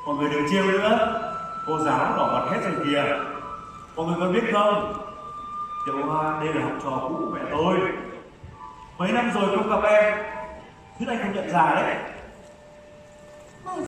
Mọi người đừng trêu nữa, cô giáo đỏ mặt hết rồi kìa. Mọi người có biết không? Tiểu Hoa, đây là học trò cũ của mẹ tôi. Mấy năm rồi không gặp em, thế này không nhận ra đấy.